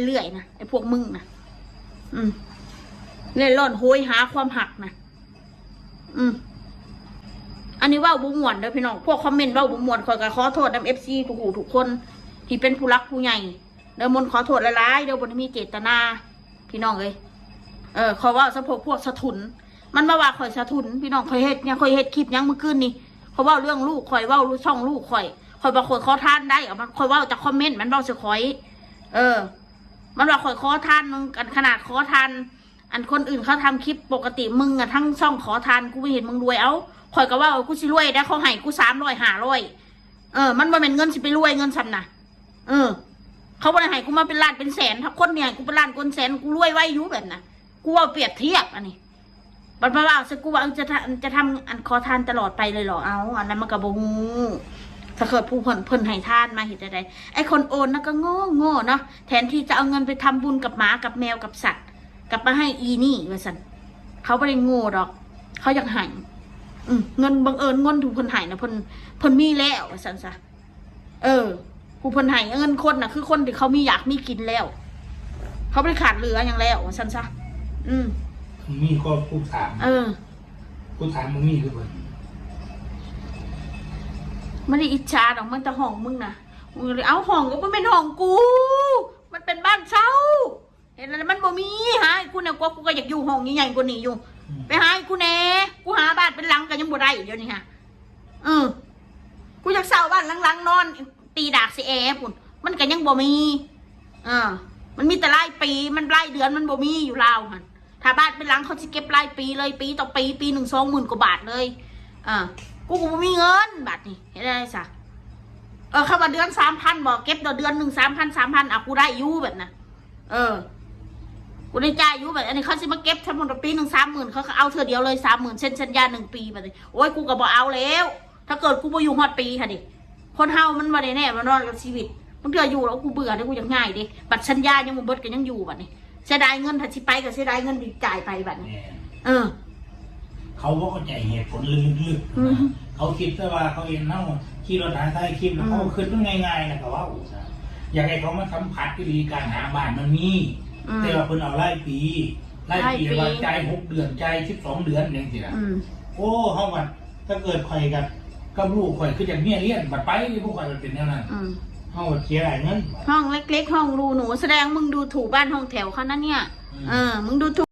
ເລື້ອຍໆນະ ໄອ້ພວກມຶງນະ ອືມ ເລ່ນລ່ອນໂຫຍຫາຄວາມຮັກນະ ອືມ ອັນນີ້ເວົ້າບໍ່ມ່ວນເດີພີ່ນ້ອງ ພວກຄອມເມັນເວົ້າບໍ່ມ່ວນ ຂ້ອຍກໍຂໍໂທດນຳເອັຟຊີທຸກຜູ້ທຸກຄົນ ທີ່ເປັນຜູ້ຫຼັກຜູ້ໃຫຍ່ເດີ ມົນຂໍໂທດຫຼາຍໆເດີ ບໍ່ໄດ້ມີເຈດຕະນາ ພີ່ນ້ອງເອີຍ ເອີ ຂ້ອຍເວົ້າສະເພາະພວກສະທຸນ ມັນມາວ່າຂ້ອຍສະທຸນ ພີ່ນ້ອງ ຂ້ອຍເຮັດຫຍັງ ຂ້ອຍເຮັດຄລິບຫຍັງມື້ຄືນນີ້ ຂ້ອຍເວົ້າເລື່ອງລູກຂ້ອຍ ເວົ້າຊ່ອງລູກຂ້ອຍ ຂ້ອຍວ່າຂ້ອຍຂໍທານໄດ້ ເອົາ ມັນ ຂ້ອຍເວົ້າຈາກຄອມເມັນ ມັນເວົ້າໃສ່ຂ້ອຍ ເອີ ມັນວ່າຂ້ອຍຂໍທານ ອັນຂະໜາດຂໍທານ ອັນຄົນອື່ນເຂົາທຳຄລິບປົກກະຕິ ມຶງອະທັງຊ່ອງຂໍທານ ກູບໍ່ເຫັນມຶງລວຍ ເອົ້າ ຂ້ອຍກໍເວົ້າ ກູຊິລວຍໄດ້ ເຂົາໃຫ້ກູສາມຮ້ອຍ ຫ້າຮ້ອຍ ເອີ ມັນບໍ່ແມ່ນເງິນຊິໄປລວຍເງິນສ່ຳນະ ເອີ ເຂົາບໍ່ໄດ້ໃຫ້ກູມາເປັນລ້ານເປັນແສນ ຖ້າຄົນນີ້ໃຫ້ກູເປັນລ້ານເປັນແສນ ກູລວຍໄວຢູ່ແບບນະ ກູເວົ້າປຽບທຽບອັນນີ້ ບັດມາເວົ້າໃສ່ກູວ່າ ເອີ ຈະທຳ ຈະທຳອັນຂໍທານຕະຫຼອດໄປເລີຍເຫລອ ເອົ້າ ອັນນັ້ນມັນກໍບໍ່ຮູ້ ຖ້າເກີດຜູ້ເພິ່ນ ເພິ່ນໃຫ້ທານມາເຮັດຈັ່ງໃດ ໄອ້ຄົນໂອນນະກໍໂງ່ໆເນາະ ແທນທີ່ຈະເອົາເງິນໄປທຳບຸນກັບໝາກັບແມວກັບສັດ ກັບມາໃຫ້ອີນີ້ວ່າຊັ້ນ ເຂົາບໍ່ໄດ້ໂງ່ດອກ ເຂົາຢາກໃຫ້ ອືມ ເງິນ ບັງເອີນເງິນທີ່ເພິ່ນໃຫ້ນະ ເພິ່ນ ເພິ່ນມີແລ້ວວ່າຊັ້ນຊະ ເອີ ຜູ້ເພິ່ນໃຫ້ເງິນຄົນນະ ຄືຄົນທີ່ເຂົາມີຢາກມີກິນແລ້ວ ເຂົາບໍ່ໄດ້ຂາດເຫຼືອຫຍັງແລ້ວວ່າຊັ້ນຊະ ອືມ ມີກໍຜູ້ຖາມ ເອີ ຜູ້ຖາມບໍ່ມີຄືເພິ່ນ ບໍ່ໄດ້ອິດສາດອກ ມັນແຕ່ຫ້ອງມຶງນະ ເອົ້າ ຫ້ອງກໍບໍ່ແມ່ນຫ້ອງກູ ມັນເປັນບ້ານເຊົ່າ ເຫັນແລ້ວມັນບໍ່ມີ ຫາໃຫ້ກູແດ່ ກວ່າກູກໍຢາກຢູ່ຫ້ອງໃຫຍ່ໆກວ່ານີ້ຢູ່ ອືມ ໄປຫາໃຫ້ກູແດ່ ກູຫາບ້ານເປັນຫຼັງກໍຍັງບໍ່ໄດ້ດຽວນີ້ຫະ ເອີ ກູຢາກເຊົ່າບ້ານຫຼັງໆນອນ ຕີດາກໃສ່ແອພຸ້ນ ມັນກໍຍັງບໍ່ມີ ເອີ ມັນມີແຕ່ລາຍປີ ມັນລາຍເດືອນມັນບໍ່ມີຢູ່ລາວຫັ້ນ ຖ້າບ້ານເປັນຫຼັງເຂົາຊິເກັບລາຍປີເລີຍ ປີຕໍ່ປີ ປີໜຶ່ງສອງໝື່ນກວ່າບາດເລີຍ ເອີ ກູກໍບໍ່ມີເງິນບາດນີ້ ເຮັດໄດ້ຊະ ເອີ ຄຳວ່າເດືອນສາມພັນບໍ ເກັບຕໍ່ເດືອນໜຶ່ງສາມພັນ ສາມພັນ ອາ ກູໄດ້ຢູ່ແບບນັ້ນ ເອີ ກູໄດ້ຈ່າຍຢູ່ ແບບອັນນີ້ເຂົາຊິມາເກັບ ສົມມຸດວ່າປີໜຶ່ງສາມໝື່ນ ເຂົາກໍເອົາເທື່ອດຽວເລີຍສາມໝື່ນ ເຊັນສັນຍາໜຶ່ງປີ ບາດນີ້ ໂອ້ຍ ກູກໍບໍ່ເອົາແລ້ວ ຖ້າເກີດກູບໍ່ຢູ່ຮອດປີຫັ້ນເດ ຄົນເຮົາມັນບໍ່ໄດ້ແນ່ນອນກັບຊີວິດ ບາງເທື່ອຢູ່ແລ້ວ ໂອ້ ກູເບື່ອເດ ກູຢາກຍ້າຍເດ ບັດສັນຍາຍັງບໍ່ເບິດກໍຍັງຢູ່ ບາດນີ້ ເສຍດາຍເງິນ ຖ້າຊິໄປກໍເສຍດາຍເງິນທີ່ຈ່າຍໄປ ບາດນີ້ ແມ່ນ ເອີ ເຂົາບໍ່ເຂົ້າໃຈເຫດຜົນເລິກໆ ອືມ ເຂົາຄິດແຕ່ວ່າເຂົາເຫັນເຮົາຂີ່ລົດຫາຖ່າຍຄລິບ ແລ້ວ ອືມ ເຂົາຄິດມັນງ່າຍໆ ແລ້ວກໍເວົ້າຊະ ຢາກໃຫ້ເຂົາມາສຳຜັດອີ່ຫຼີການຫາບ້ານມັນມີ ອືມ ແຕ່ວ່າເພິ່ນເອົາລາຍປີ ລາຍປີ ລາຍປີ ວ່າຈ່າຍຫົກເດືອນ ຈ່າຍສິບສອງເດືອນ ຈັ່ງຊີ້ນະ ອືມ ໂອ້ ເຮົາວ່າ ຖ້າເກີດຂ້ອຍກັບ ກັບລູກຂ້ອຍຄືຈັກເມຍລ້ຽງ ບັດໄປ ພວກຂ້ອຍມັນເປັນແນວນັ້ນ ອືມ ເຮົາເສຍຫຼາຍເງິນ ຫ້ອງເລັກໆ ຫ້ອງຫຼູໆ ສະແດງມຶງດູຖູກບ້ານຫ້ອງແຖວເຂົານັ້ນເນຍ ອືມ ເອີ ມຶງດູຖູກ